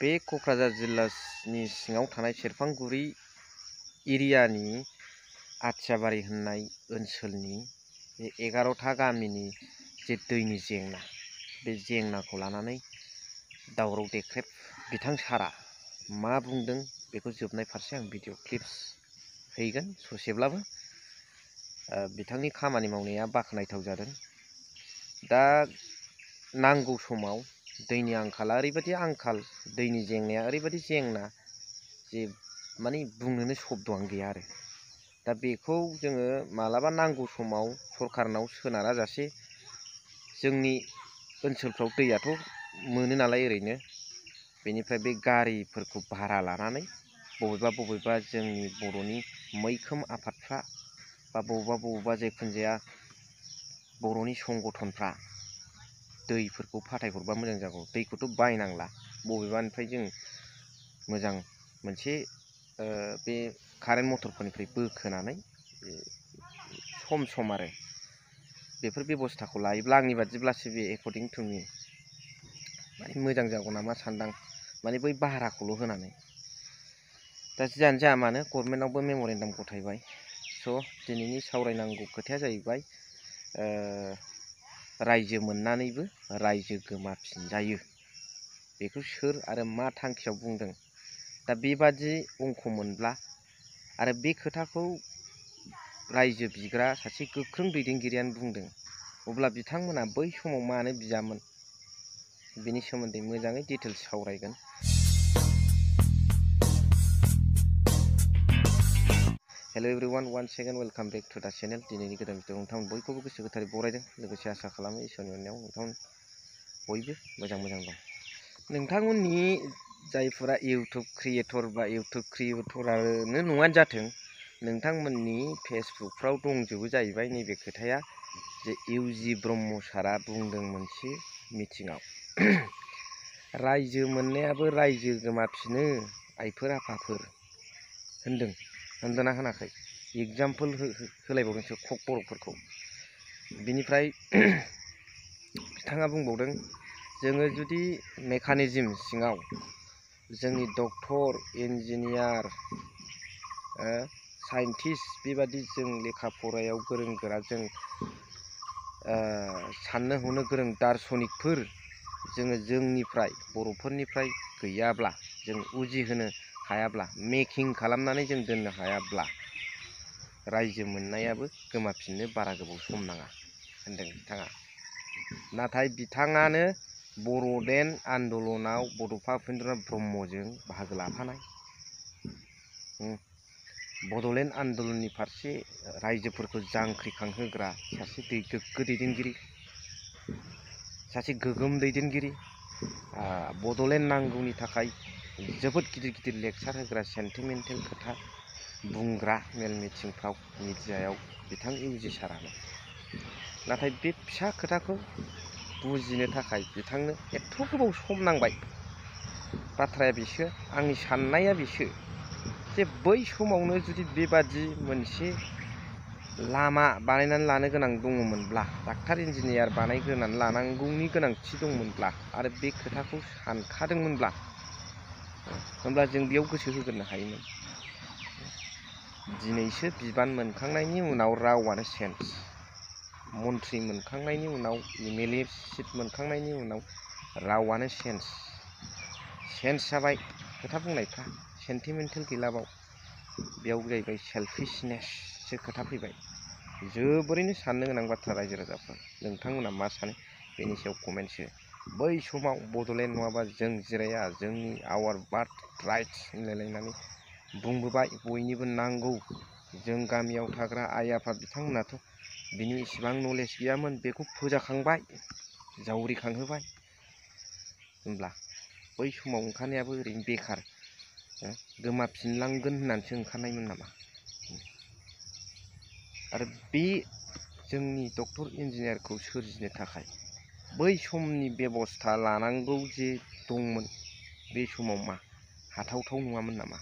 बे क'क्राझार जिल्लानि सिङाव थानाय सेरफांगुरि एरियानि आथियाबारि होननाय ओनसोलनि बे 11टा गामिनि जे दैनि जेंना, बे जेंनाखौ लानानै दावराव देख्रेब बिथां सारा मा बुंदों बेखौ जोबनाय फारसे आं भिडिअ क्लिप्स हैगोन ससेब्लाबो। बिथांनि खामानि मावनाया बाख्नायथाव जादों। दा नांगौ समाव दैनि आंखाला ओरैबायदि आंखाल, दैनि जेंनाया ओरैबायदि जेंना जे माने बुंनोनो शब्दआनो गैया आरो। दा बेखौ जोङो मालाबा नांगौ समाव सरखारनाव सोनारा जासे जोंनि ओनसोलफ्राव दैयाथ' मोनो नालाय ओरैनो, बेनिफ्राय बे गारिफोरखौ भारा लानानै बबेबा जोंनि बर'नि मैखोम आफादफ्रा बा बबेबा जिखुनु जाया बर'नि संगठनफ्रा दैफोरखौ फाथायहरबा मोजां जागौ। दैखौथ' बायनांला, बबेबानिफ्राय जों मोजां मोनसे बे कारेन्ट मटरफोरनिफ्राय बोखोनानै सम आरो बेफोर बेब'स्थाखौ लायोब्ला आंनि बादिब्लासो बे एकर्डिं टु मि माने मोजां जागौ नामा सानदां, माने बै भाराखौल' होनानै। दा जियानो जाया मानो गभर्नमेन्टआवबो मेम'रेन्डाम गथायबाय। स' दिनैनि सावरायनांगौ खोथाया जाहैबाय रायजो मोननानैबो रायजो गोमाफिनजायो, बेखौ सोर आरो मा थांखियाव बुंदों। दा बेबादि अंख मोनब्ला आरो बे खोथाखौ रायजो बिग्रा सासे गोख्रों दैदेनगिरियानो बुंदों, अब्ला बिथांमोना बै समाव मानो बियामोन, बेनि सोमोन्दै मोजाङै डिटेल्स सावरायगोन। Hello' everyone, once again welcome back to the channel. दिनैनि गोदान भिडिअ नोंथांमोन बयखौबो गोसो गोथारै बरायदों, लोगोसे आसा खालामो इसोरनि अननायाव नोंथांमोन बयबो मोजां दं। नोंथांमोननि जायफोरा इउटुब क्रिएटर बा इउटुब क्रिएटरानो नङानो जाथों, नोंथांमोननि फेसबुकफ्राव दंजोबो जाहैबाय नैबे खोथाया जे इउजि ब्रह्म सारा बुंदों मोनसे मिटिङाव रायजो मोननायाबो रायजो गोमाफिनो आइफोर आफाफोर होनदोंना होनाखै? एगजामपोल होलायबावदोंसो कक बर'फोरखौ। बिनिफ्राय बिथाङा बुंबावदों, जोङो जुदि मेकानिजम सिङाव जोंनि डक्टर, इन्जिनियार, साइन्टिस्ट बेबादि जों लेखा फरायाव गोरों गोरा, जों साननो हनो गोरों दार्शनिकफोर जोङो जोंनिफ्राय बर'फोरनिफ्राय गैयाब्ला, जों उजिहोनो हायाब्ला, मेकिं खालामनानै जों दोननो हायाब्ला रायजो मोननायाबो गोमाफिननो बारा गोबाव सम नाङा होनदों बिथाङा। नाथाय बिथाङानो बर'लेण्ड आन्दलनाव बड'फा उपेन्द्रनाथ ब्रह्मजों बाहागो लाफानाय, बड'लेण्ड आन्दलननि फारसे रायजोफोरखौ जांख्रिखांहोग्रा सासे गोग्गो दैदेनगिरि, सासे गोगोम दैदेनगिरि, बड'लेण्ड नांगौनि थाखाय जोबोद गिदिर लेक्सार होग्रा, सेन्टिमेन्टेल खोथा बुंग्रा मेल मिटिंफ्राव मिडियायाव बिथां इउजि सारानो। नाथाय बे फिसा खोथाखौ बुजिनो थाखाय बिथांनो एथ' गोबाव सम नांबाय। बाथ्राया बेसो, आंनि साननाया बेसो जे बै समावनो जुदि बेबादि मोनसे लामा बानायनानै लानो गोनां दङमोनब्ला, डाक्टार इन्जिनियार बानायग्रोनानै लानांगौनि गोनांथि दंमोनब्ला आरो बे खोथाखौ सानखादोंमोनब्ला, होमब्ला जों बेयाव गोसो होग्रोनो हायोमोन। दिनैसो बिबान मोनखांनायनि उनाव रावानो चेन्ज, मन्थ्रि मोनखांनायनि उनाव, एमएलए सिट मोनखांनायनि उनाव रावानो चेन्ज जाबाय। खोथा बुंनायफ्रा सेन्टिमेन्टेल गैलाबाव, बेयाव जाहैबाय सेल्फिशनेससो खोथा फैबाय। जोबोरैनो साननो गोनां बाथ्रा रायजो राजाफ्रा। नोंथांमोना मा सानो बेनि सायाव कमेन्टसो। बै समाव बड'लेण्ड नङाबा जों जिराया, जोंनि आवार बार्थ राइट्स होनलायलायनानै बुंबोबाय, बयनिबो नांगौ। जों गामियाव थाग्रा आइ आफा बिथांमोनाथ' बिनि इसिबां नलेज गैयामोन, बेखौ फोजाखांबाय, जावरिखांहोबाय। होमब्ला बै समाव ओंखारनायाबो ओरैनो बेखार, गोमाफिनलांगोन होननानैसो ओंखारनायमोन नामा? आरो बे जोंनि डक्टर इन्जिनियारखौ सोरजिनो थाखाय बै समनि बेबस्था लानांगौ जे दंमोन, बे समाव मा हाथावथाव नङामोन नामा?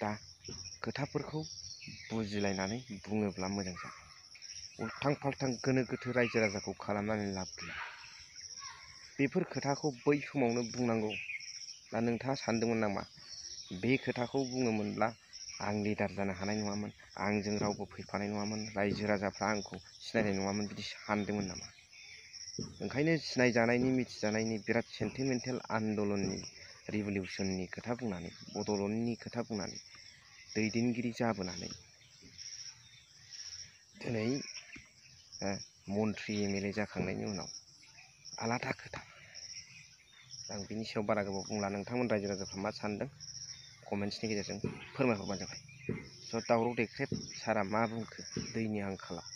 दा खोथाफोरखौ बुजिलायनानै बुङोब्ला मोजां जागोन। उल्थां फाल्थां गोनो गोथो रायजो राजाखौ खालामनानै लाब गैया। बेफोर खोथाखौ बै समावनो बुंनांगौ दा नोंथाङा सानदोंमोन नामा बे खोथाखौ बुङोमोनब्ला आं लिडार जानो हानाय नङामोन, आंजों रावबो फैफानाय नङामोन, रायजो राजाफ्रा आंखौ सिनायनाय नङामोन बिदि सानदोंमोन नामा? ओंखायनो सिनायजानायनि मिथिजानायनि बिराद सेन्टिमेन्टेल आन्दलननि रिभलिउसननि खोथा बुंनानै बड'लेण्डनि खोथा बुंनानै दैदेनगिरि जाबोनानै दिनै मन्त्रि एमएलए जाखांनायनि उनाव आलादा खोथा। आं बिनि सायाव बारा गोबाव बुंला, नोंथांमोन रायजो राजाफ्रा मा सानदों कमेन्ट्सनि गेजेरजों फोरमायहरबानो जाबाय। स' दावराव देख्रेब सारा मा बुंखो दैनि आंखालाव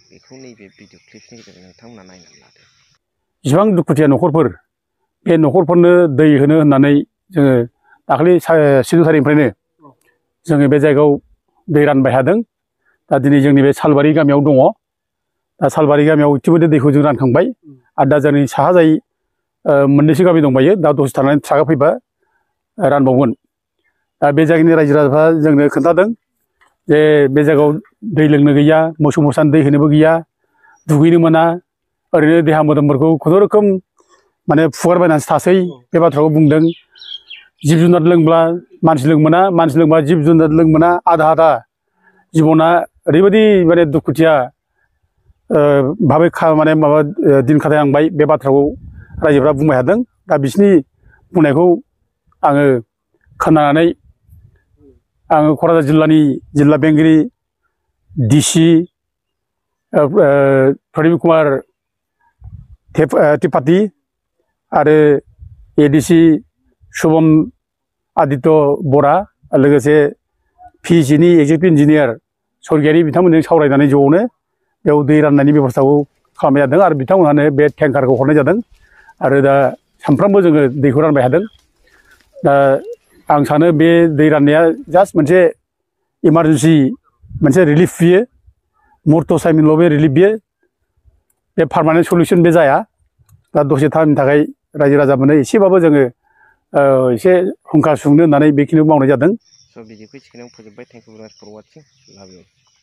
बेखौ नैबे भिडिअ क्लिप्सनि गेजेरजों नोंथांमोना नायनानै लादो। जेसेबां दुखुथिया न'खरफोर बे न'खरफोरनो दै होनो होननानै जोङो दाखालि 16 तारिखनिफ्रायनो जोङो बे जायगायाव दै रानबाय थादों। दा दिनै जोंनि बे सालबारि गामियाव दङ। दा सालबारि गामियाव इतिमध्य दैखौ जों रानखांबाय आरो दा जोंनि साहाजाय मोननैसो गामि दंबायो, दा दसे थानानै सागा फैबा रानबावगोन। दा बे जायगानि रायजो राजाफ्रा जोंनो खोन्थादों जे बे जायगायाव दै लोंनो गैया, मोसौ मोसानो दै होनोबो गैया, दुगैनो मोना, ओरैनो देहा मोदोमफोरखौ खुनुरुखुम माने फुगारबायनानैसो थासै बे बाथ्राखौ बुंदों। जिब जुनार लोंब्ला मानसि लोंमोना, मानसि लोंबा जिब जुनार लोंमोना, आधा आधा जिबना ओरैबायदि माने दुखुथिया भाबै माने माबा दिन खाथायनांबाय। बे बाथ्राखौ रायजोफ्रा बुंबाय थादों। दा बिसिनि बुंनायखौ आङो खोनानानै आङो क'क्राझार जिल्लानि जिल्ला बेंगिरि डिसि प्रदिप कुमार त्रिपाठी आरो एडिसि शुभम आदित्य बरा लोगोसे पिएइचिनि एक्जिकिउटिभ इन्जिनियार सरगियारि बिथांमोनजों सावरायनानै ज'नो बेयाव दै राननायनि बेब'स्थाखौ खालामनाय जादों आरो बिथांमोनहानो बे टेंकारखौ हरनाय जादों आरो दा सानफ्रामबो जोङो दैखौ रानबाय थादों। दा आं सानो बे दै राननाया जास्ट मोनसे इमारजेन्सि मोनसे रिलिफ बियो, मुर्त टाइमनिल' बे रिलिफ बियो, बे पार्मानेन्ट सलिउसन बे जाया। दा दसे टाइमनि थाखाय रायजो राजाफोरनो एसेबाबो जोङो एसे हुंखा सुंनो होननानै बेखिनिखौ मावनाय जादों। स' भिडिअखौ एसेखिनियावनो फोजोबबाय। थेंक इउ भेरि माच फर वाचिं। लाभ इउ।